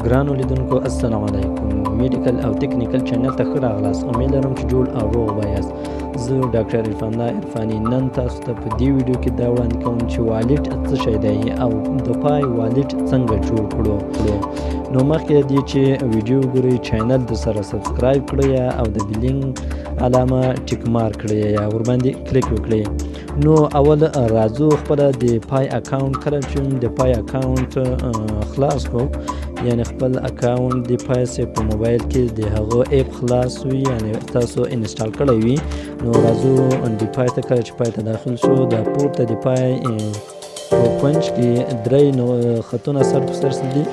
ګرانو لیدونکو، السلام علیکم. میډیکل او تکنیکل چینل ته ښه راغلاست. امید لرم چې جوړ او روغ به یاست. زه ډاکټر عرفان الله عرفاني نن تاسو ته په دې ویډیو کې دا وړاندې کوم چې wallet څه شی دی او د Pi wallet څنګه جوړ کړو. نو مخکې له دې چې ویډیو وګورئ، چینل د سره subscribe کړئ او د bell علامه tick mark کړئ یا ورباندې کلیک وکړئ. نو اول راځو خپله د Pi account. کله چې د Pi account خلاص کړو، یعنی خپل account د Pi سه په موبایل کې د هغه app خلاص وي، یعنی تاسو install کړی وي، نو راځو د Pi ته. کله چې Pi ته داخل شو، د پورته د Pi په کنج کې درې نو خطونه سر په سر دي،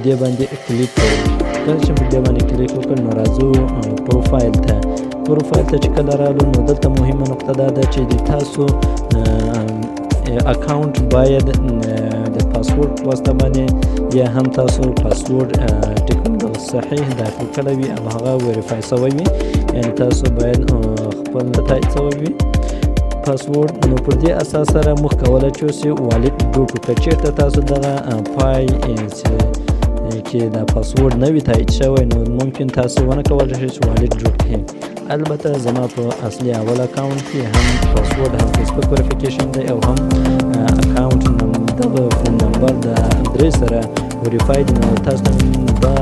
دې باندې کلیک کوو. کله چې په دې باندې کلیک وکړ، نو راځو پروفایل ته. پروفایل ته چې کله رالو، نو دلته مهمه نقطه دا ده چې د تاسو account باید د پاسورډ واسطه باندې یا هم تاسو پاسورډ ټیک صحیح داخل کړی وي او هغه verify شوی وي، یعنی تاسو باید خپل تایید شوی وي پاسورډ. نو پر دې اساس سره موږ کولی شو چې wallet جوړ کړو. که چېرته تاسو دغه Pi کې دا پاسورډ نه وي تایید شوی، نو ممکن تاسو ونه کولی شئ چې wallet جوړ کړئ. البته زما په اصلي اول account کې هم پاسورډ، هم فیسبوک verification دی او هم account دغه phone number د درې سره verify دی. نو تاسو دا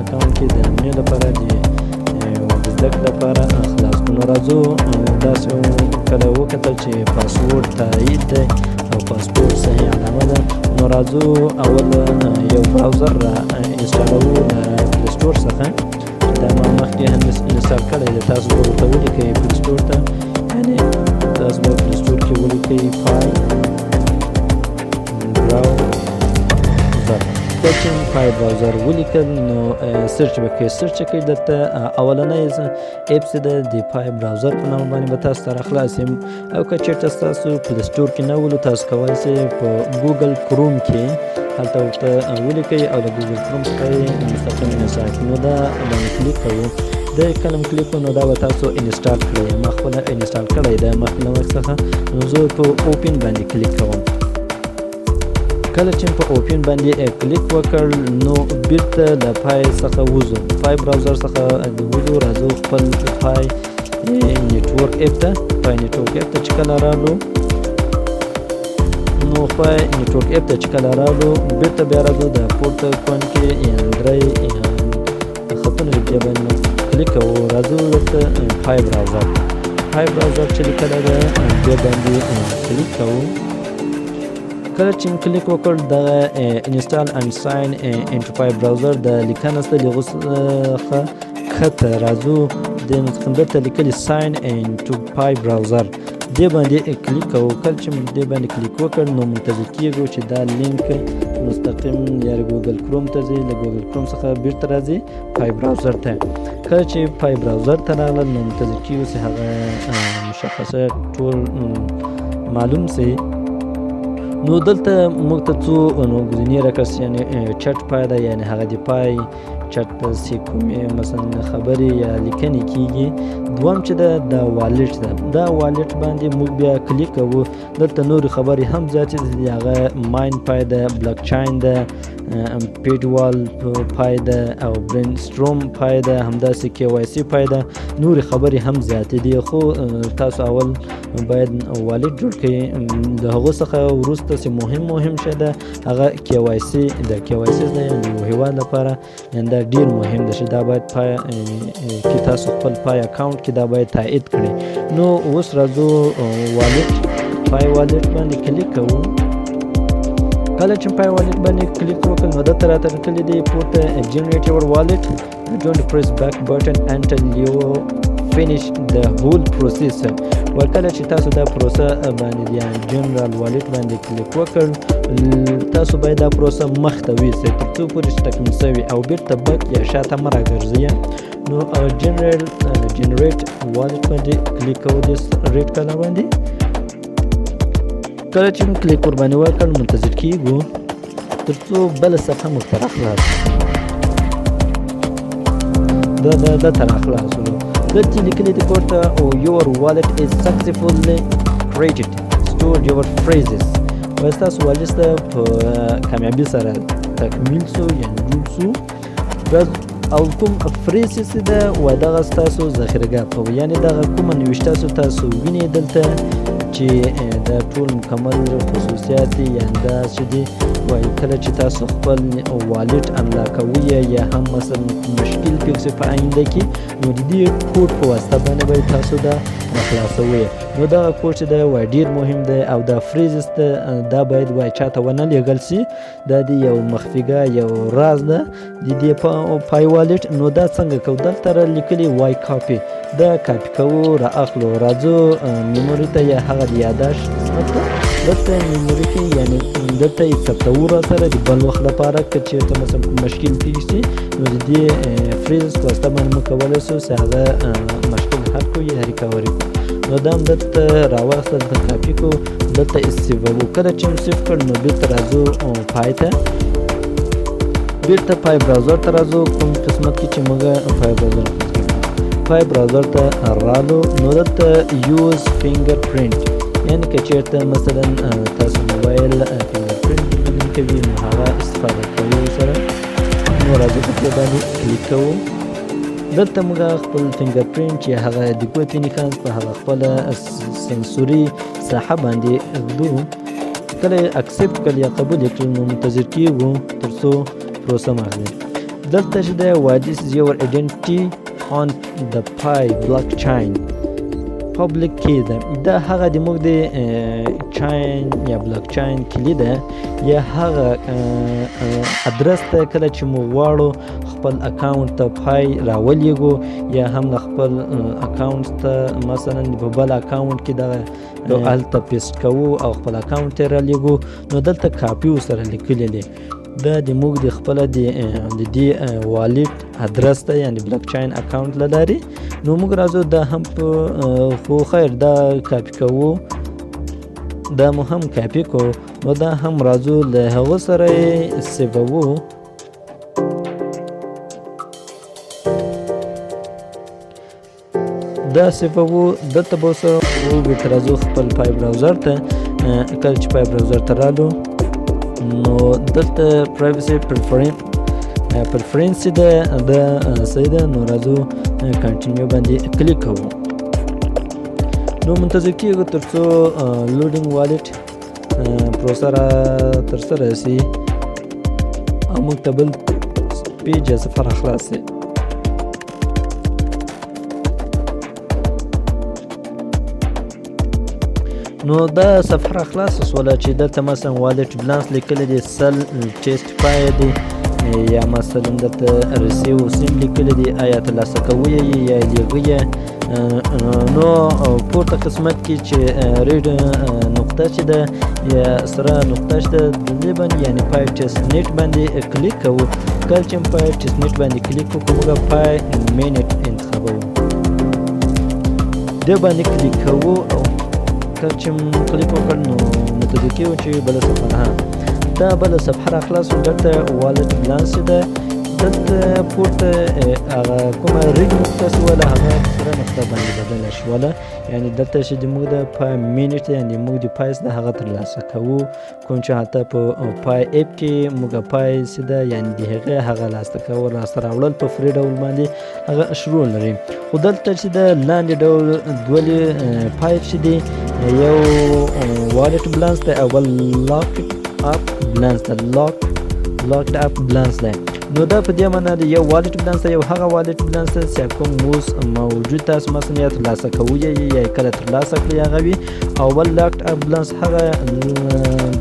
account کې د نمونې لپاره، د زده کړې لپاره خلاص کړو. نو راځو، داسې کله وکتل چې پاسورډ تایید دی او پاسپورټ صحیح علامه ده، نو راځو اول یو browser را install وو له Play Store څخه. دا ما مخکې هم install کړی دی. تاسو به ورته ولیکئ Play Store ته، یعنی تاسو به Play Store کې ولیکئ Pi browser. کله چې Pi browser ولیکل، نو search به کوي. search کوي، دلته اولنی app چې ده، د Pi browser په نامه باندې به تاسو ته راخلاص یم. او که چېرته ستاسو Play Store کې نه ولو، تاسو کولی شئ په Google Chrome کې هلته ورته ولیکئ او د Google Chrome څخه یې مستقیم install کړئ. نو دا باندې کلیک کوو. د کلم کلیک، نو دا به تاسو install کړئ. ما خپله install کړی دی مخکې له وخت څخه، نو زه په open باندې کلیک کوم. کله چې په open باندې کلیک وکړ، نو بیرته له Pi څخه وځو، Pi browser څخه وځو. راځو خپل Pi Network app ته. Pi Network app ته چې کله رالو، نو Pi Network app ته چې کله رالو، بیرته بیا راځو د پورته کون کې درې خطونه چې بیا باندې کلیک کوو. راځو دلته Pi browser. Pi browser چې لیکلی ده، بیا باندې کلیک کوو. کله چې کلیک وکړ، دغه install and sign into Pi browser د لیکنه سته. له هغه څخه کښته راځو، د مستقیم دلته لیکلي sign into Pi browser، دې باندې کلیک کوو. کله چې دې باندې کلیک وکړ، نو منتظر کیږو چې دا لینک مستقیم یا Google Chrome ته ځي، له Google Chrome څخه بیرته راځي Pi browser ته. کله چې Pi browser ته راغلل، نو منتظر کیږو چې هغه مشخصه ټول معلوم سي. نو دلته موږ ته څو نو ګزینې راکړل، یعنی chat Pi ده، یعنی هغه د Pi chat ته کومې مثلا خبرې یا لیکنې کیږي. دوم چې ده، دا wallet ده. دا wallet باندې موږ بیا کلیک کوو. دلته نورې خبرې هم زیاتې دي. هغه mine Pi ده، بلاک چاین ده، پیډوال Pi ده او Brainstorm Pi ده، همداسې KYC Pi ده. نورې خبرې هم زیاتې دي، خو تاسو اول باید wallet جوړ کړئ. د هغو څخه وروسته چې مهم مهم شی ده، هغه KYC ده. KYC ده یو هیواد لپاره، یعنی دا ډیر مهم ده چې دا باید Pi کې تاسو خپل Pi account کې دا باید تایید کړئ. نو اوس راځو wallet، Pi wallet باندې کلیک کوو. کله چې Pi wallet باندې کلیک وکړ، نو دلته راته لیکلي دي پورته "Generate your wallet. Don't press back button until you finish the whole process." ورکله چې تاسو دا پروسه باندې یا generate wallet باندې کلیک وکړ، تاسو باید دا پروسه مخته ویسئ تر څو پورې چې تکمیل سوي او بیرته back یا شاته مه راګرځئ. نو generate wallet باندې کلیک کوو، د red color باندې. کله چې موږ کلیک ورباندې وکړ، منتظر کیږو تر څو بله صفحه موږ ته راخلاص. دا ته راخلاص. دلته لیکلي دي پورته او "Your wallet is successfully created. Store your phrases." و ستاسو wallet په کامیابی سره تکمیل سو، یعنی جوړ سو. او کوم phrase چې ده و دغه ستاسو ذخیرهګاه کوي، یعنې دغه کومه نوشته تاسو وینئ دلته چې دا ټول مکمل خصوصیات یعنې دا چې دي وایي کله چې تاسو خپل wallet unlock کوئ یا هم مثلا مشکل پېښ شي په آینده کې، نو د دې کوډ په واسطه باندې به تاسو دا خلاصوئ. نو دغه کوډ چې دی وایي ډېر مهم دی او دا phrases ده دا باید وایي چاته ونه لېږل شي. دا دی یو مخفیګاه یو راز ده د دې Pi wallet. نو دا څنګه کوو؟ دلته را لیکلي وای کاپي، دا کاپي کوو، را اخلو، راځو memory ته یا هغه د یاداشت قسمت ته. دلته memory کې یعنې دلته یې ثبتوو را سره د بل وخت لپاره، که چېرته مثلا کوم مشکل پېښ شي نو د دې phrase په واسطه باندې موږ کولی شو چې هغه مشکل حل کړو یا recovery کړو. نو دا هم دلته راواخله، دلته کاپي کړو، دلته یې save وو. کله چې مو save کړ نو بېرته راځو Pi ته، بیرته Pi browser ته راځو، کوم قسمت کې چې موږ Pi browser Pi browser ته رالو. نو دلته use fingerprint، یعنی که چېرته مثلا تاسو موبایل fingerprint کوي نو هغه استفاده کوي سره. نو راځو په دې باندې کلیک کوو. دلته موږ خپل fingerprint چې هغه د ګوتې نښان په هغه خپله سنسوري ساحه باندې ږدو. کله یې accept کړل یا قبول یې کړل نو منتظر کیږو تر څو پروسه مخلي. دلته چې دی وایي this is your identity on the Pi blockchain public key ده. دا هغه د موږ د chain یا بلاک چین کلي ده یا هغه ادرس ته کله چې موږ غواړو خپل account ته Pi راولیږو یا هم له خپل account ته مثلا په بل account کې دغه هلته paste کوو او خپل account ته رالیږو. نو دلته کاپي ورسره لیکلي دي. دا د موږ د خپله د دې wallet ادرس ده، یعنی blockchain account له لارې. نو موږ راځو دا هم په خو خیر دا کاپي کوو، دا مو هم کاپي کوو. نو دا هم راځو له هغه سره یې save وو. دا save وو دلته به سره بېرته راځو خپل Pi browser ته. کله چې Pi browser ته رالو نو دلته privacy preference ده، دا صحیح ده. نو راځو continue باندې کلیک کوو. نو منتظر کیږو تر څو loading wallet پروسه را ترسره شي او موږ ته بل page یا صفحه را خلاص شي. نو دا صفحه را خلاصه شوله چې دلته مثلا wallet balance لیکلی دی، 100 test Pi دی، یا مثلا دلته receive send لیکلی دی، آیا ترلاسه کوئ یې یا لیږئ یې. نو پورته قسمت کې چې red نقطه چې ده یا سره نقطه چې ده د دې باندې یعنې Pi testnet باندې کلیک کوو. کله چې Pi testnet باندې کلیک وکړو موږ Pi mainnet انتخابوو، دې باندې کلیک کوو. او کله چې کلیک وکړ نو منتظر کیږو چې بله صفحه، دا بله صفحه را خلاص شو. دلته wallet balance ده، دلته پورته هغه کومه red نقطه شوله هغه سره نقطه باندې بدله شوله، یعنې دلته چې د موږ د Pi mainnet یعنې موږ د Pi ده هغه ترلاسه کوو، کوم چې حتی په Pi app کې موږ Pi چې ده یعنې د هغې هغه لاسته کول لاسته راوړل په free ډول باندې هغه شروع لري. خو دلته چې ده لاندې ډول دوه Pi چې دي، یو wallet balance دی او بل lock up balance ده، locked up balance دی. نو دا په دې معنی دی یو wallet balance دی، یو هغه wallet balance دی چې کوم اوس موجود تاسو مثلا یا ترلاسه کوئ یې یا کله ترلاسه کړئ هغه وي، او بل locked up balance هغه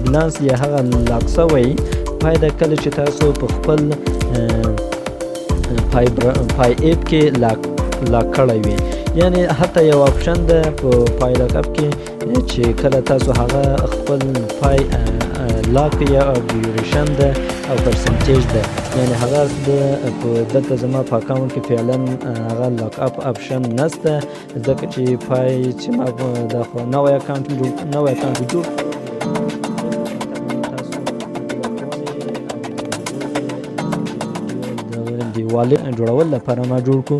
balance یا هغه lock سوی Pi ده کله چې تاسو په خپل Pi app کې lock کړی وي. یعنی حتی یو option ده په Pi lock up کې چې کله تاسو هغه خپل Pi lock یا duration ده او percentage ده، یعنی هغه د په دلته زما په account کې فعلا هغه lock up option نشته، ځکه چې Pi چې ما دا خو نوی account جوړ نوی account جوړ تاسو د wallet جوړول لپاره ما جوړ کو.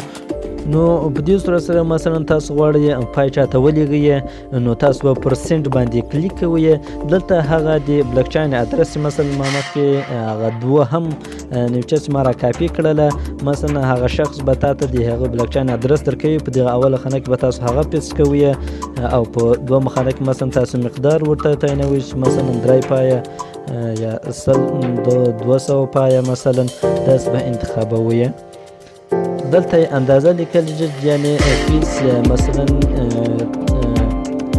نو په دې صورت سره مثلا تاسو غواړئ Pi چاته ولیږئ، نو تاسو به پر send باندې کلیک کوئ. دلته هغه د بلاکچین ادرس، مثلا ما مخکې هغه دوه هم نیوچه چې ما را کاپي کړله، مثلا هغه شخص به تا ته د هغه بلاکچین ادرس درکوي. په دغه اوله خانه کې به تاسو هغه paste کوئ او په دوه خانه کې مثلا تاسو مقدار ورته تعینوئ چې مثلا درې Pi یا 100، 200 Pi مثلا داسې به انتخابوئ. دلته یې اندازه لیکل، یعنی fees، مثلا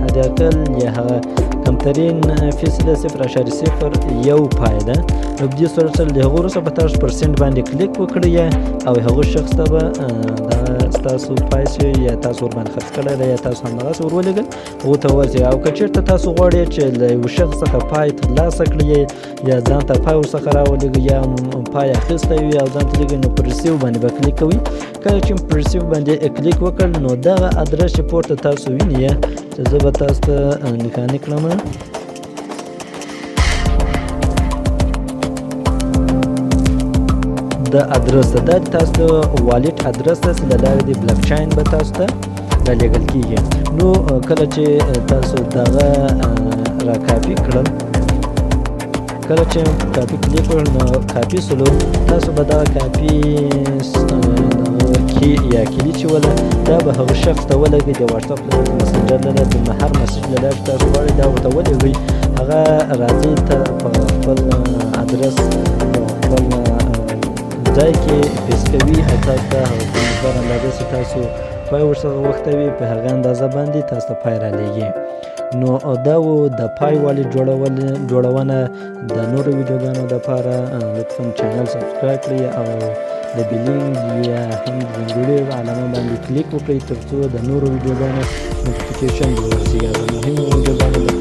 حد اقل یا هغه کمترین fees ده 0.01 Pi ده. نو په دې صورت سره د هغو وروسته به تاسو پر send باندې کلیک وکړئ او هغه شخص ته به دا ستاسو Pi چې یا تاسو ورباندې خرڅ کړی دی یا تاسو همدغسې ور ولېږل، هغو ته ورځي. او که چېرته تاسو غواړئ چې له یو شخص څخه Pi ترلاسه کړئ یا ځان ته Pi ورڅخه راولېږئ یا Pi اخیستی وي او ځان ته لېږئ، نو پر receive باندې به کلیک کوئ. کله چې پر receive باندې کلیک وکړ، نو دغه ادرس چې پورته تاسو وینئ چې زه به تاسو ته نښاني کړم، د ادرس ده، دا تاسو wallet ادرس ده چې له لارې د بلاکچین به تاسو ته رالیږل کیږي. نو کله چې تاسو دغه را کاپي کړل، کله چې کاپي کلیک وکړ نو کاپي سولو، تاسو به دغه کاپي key یا کلي چې وله دا به هغه شخص ته ولګي د واتساپ له لارې، مسنجر له لارې، د هر message له لارې تاسو غواړئ دا ورته ولېږئ. هغه راځي ته په خپل ادرس په خپل ځای کې paste کوي او تاسو ته هغه کوم مقدار اندازه چې تاسو Pi ورڅخه غوښتی وي، په هغه اندازه باندې تاسو ته Pi رالیږي. نو دا و د Pi wallet جوړونه. د نورو ویډیوګانو دپاره لطفا channel subscribe کړئ او د bell یا هم ځانګړي علامه باندې کلیک وکړئ ترڅو د نورو ویډیوګانو notification درورسیږي او د مهمو ویډیوګانو د